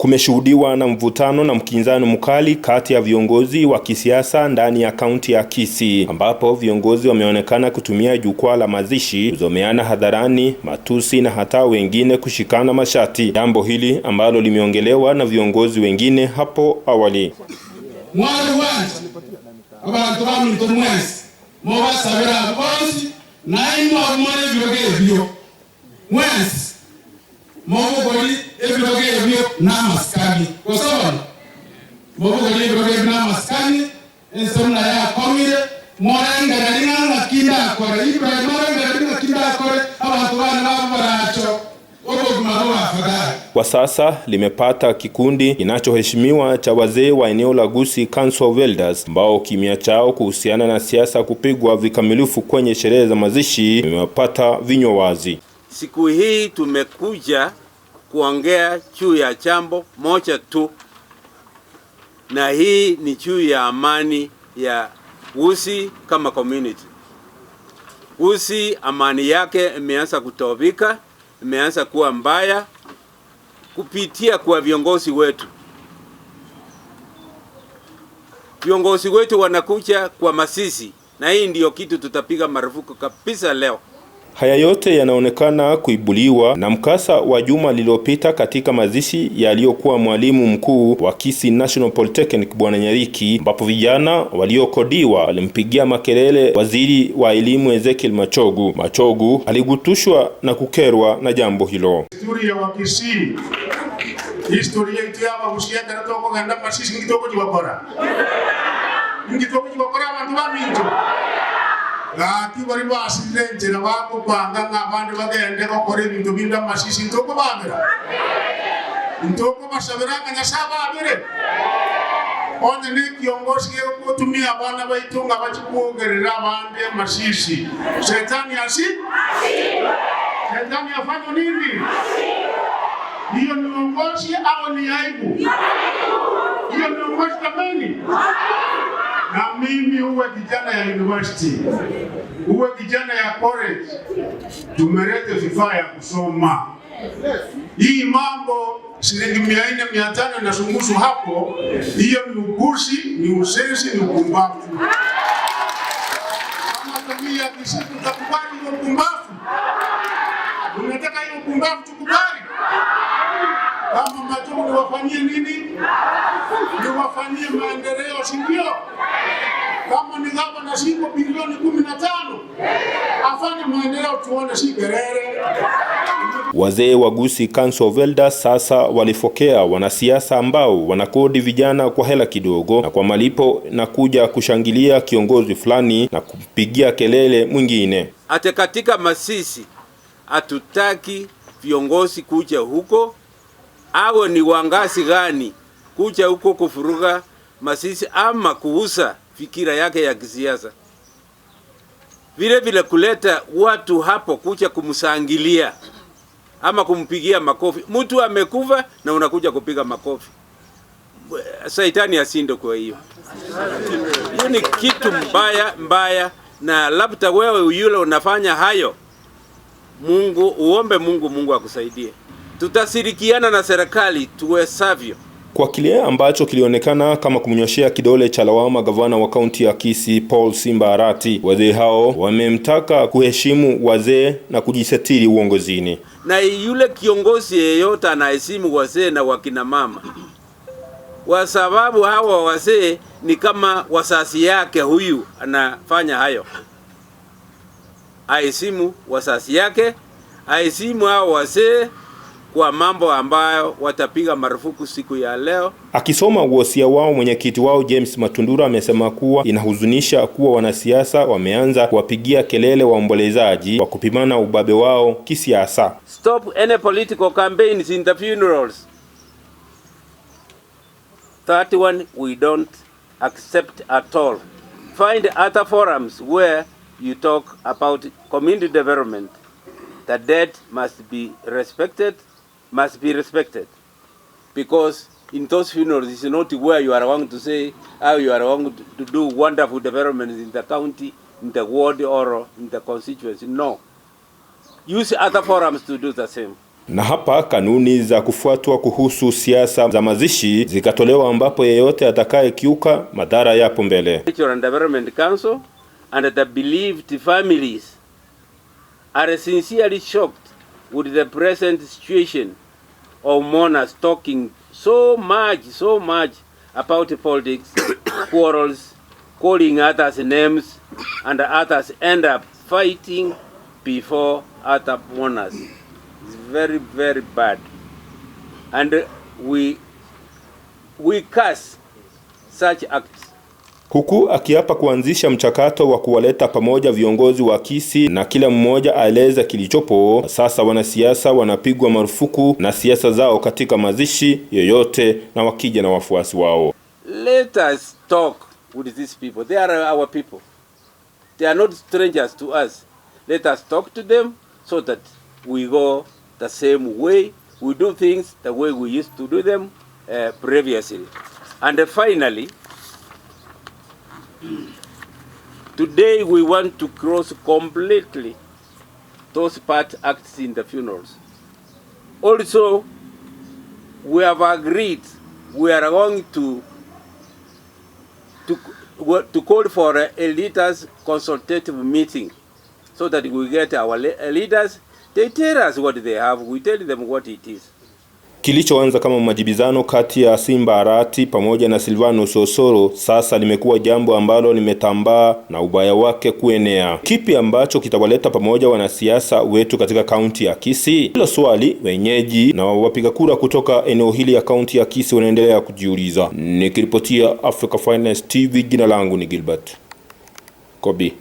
Kumeshuhudiwa na mvutano na mkinzano mkali kati ya viongozi wa kisiasa ndani ya kaunti ya Kisii, ambapo viongozi wameonekana kutumia jukwaa la mazishi kuzomeana hadharani, matusi na hata wengine kushikana mashati, jambo hili ambalo limeongelewa na viongozi wengine hapo awali. Mwari wanje, abantu baminto mwesi mubasabira bonsi naimwe abumara ebirogo ebyo mwesi mubugori ebirogo ebyo n'amasikani gosobona mubugori ebirogo ebyo n'amasikani ensemu naye akomire murengera ring'ang'a kindakore Ibrahim arengera ring'a kindakore abantu bana babo baracho obogima bwafadhali. Kwa sasa limepata kikundi kinachoheshimiwa cha wazee wa eneo la Gusii Council of Elders, ambao kimya chao kuhusiana na siasa kupigwa vikamilifu kwenye sherehe za mazishi vimewapata vinywa wazi. Siku hii tumekuja kuongea juu ya jambo moja tu, na hii ni juu ya amani ya Gusii kama community. Gusii amani yake imeanza kutobika, imeanza kuwa mbaya kupitia kwa viongozi wetu. Viongozi wetu wanakuja kwa masisi, na hii ndio kitu tutapiga marufuku kabisa leo. Haya yote yanaonekana kuibuliwa na mkasa wa juma lililopita katika mazishi yaliyokuwa mwalimu mkuu wa Kisii National Polytechnic Bwana Nyariki, ambapo vijana waliokodiwa walimpigia makelele waziri wa elimu Ezekiel Machogu. Machogu aligutushwa na kukerwa na jambo hilo. Historia ya Wakisii, historia yetu ya Abagusia kana tokogenda masisi ngitoko jibakora. Ngitoko jibakora abantu baminto. Gaki bari basirire enchera bakopanga ng'a abande bagende gokora ebinto binde amasisi ntokobabera. Ntokobasabera ng'a Nyasaye ababere. Onye ni kiongozi gegotumia abana baitu ng'a bachikwogerera abande amasisi. Shetani asi? Shetani afanye nini? Hiyo ni uongozi au ni aibu? Hiyo ni uongozi jamani? Na mimi uwe kijana ya university, uwe kijana ya college, tumelete vifaa ya kusoma. Hii mambo shilingi 400, 500 inazungushwa hapo, hiyo ni ugushi, ni usesi, ni upumbavu. Kama jamii ya Kisii tutakubali hiyo upumbavu? Unataka hiyo upumbavu tukubali? Kama Machogu niwafanyie nini? Niwafanyie maendeleo, si ndio? Kama ni gavana siko bilioni 15, afanye maendeleo tuone, si kelele. Wazee wa Gusii Council of Elders sasa walifokea wanasiasa ambao wanakodi vijana kwa hela kidogo na kwa malipo na kuja kushangilia kiongozi fulani na kumpigia kelele mwingine. Hata katika masisi hatutaki viongozi kuja huko, awe ni wangazi gani kuja huko kufuruga masisi ama kuuza fikira yake ya kisiasa. Vile vile kuleta watu hapo kuja kumsangilia ama kumpigia makofi. Mtu amekufa na unakuja kupiga makofi. Saitani asinde kwa hiyo. Hiyo ni kitu mbaya mbaya, na labda wewe yule unafanya hayo, Mungu uombe Mungu, Mungu akusaidie. Tutashirikiana na serikali tuwezavyo. Kwa kile ambacho kilionekana kama kumnyoshea kidole cha lawama gavana wa kaunti ya Kisii Paul Simba Arati, wazee hao wamemtaka kuheshimu wazee na kujisitiri uongozini. Na yule kiongozi yeyote anaheshimu wazee na wakina mama, kwa sababu hawa wazee ni kama wazazi yake, huyu anafanya hayo. Aheshimu wazazi yake, aheshimu hao wazee kwa mambo ambayo watapiga marufuku siku ya leo. Akisoma wosia wao, mwenyekiti wao James Matundura amesema kuwa inahuzunisha kuwa wanasiasa wameanza kuwapigia kelele waombolezaji wa kupimana ubabe wao kisiasa. Stop any political campaigns in the funerals. That one we don't accept at all. Find other forums where you talk about community development. The dead must be respected, must be respected. Because in those funerals, it's not where you are going to say how you are going to do wonderful developments in the county, in the ward, or in the constituency. No. Use other forums to do the same. Na hapa kanuni za kufuatwa kuhusu siasa za mazishi zikatolewa, ambapo yeyote atakayekiuka madhara yapo mbele. Cultural and Development Council and the bereaved families are sincerely shocked with the present situation of mourners talking so much, so much about politics, quarrels, calling others names, and others end up fighting before other mourners. It's very, very bad. And we curse such acts. Huku akiapa kuanzisha mchakato wa kuwaleta pamoja viongozi wa Kisii na kila mmoja aeleze kilichopo. Sasa wanasiasa wanapigwa marufuku na siasa zao katika mazishi yoyote na wakija na wafuasi wao. Let us talk with these people. They are our people. They are not strangers to us. Let us talk to them so that we go the same way. We do things the way we used to do them previously. And finally, today we want to cross completely those bad acts in the funerals. Also, we have agreed we are going to call for a leaders consultative meeting so that we get our leaders. They tell us what they have, we tell them what it is. Kilichoanza kama majibizano kati ya Simba Arati pamoja na Silvanus Osoro sasa limekuwa jambo ambalo limetambaa na ubaya wake kuenea. Kipi ambacho kitawaleta pamoja wanasiasa wetu katika kaunti ya Kisii? Hilo swali wenyeji na wapiga kura kutoka eneo hili ya kaunti ya Kisii wanaendelea kujiuliza. Nikiripotia Africa Finest TV, jina langu ni Gilbert Kobi.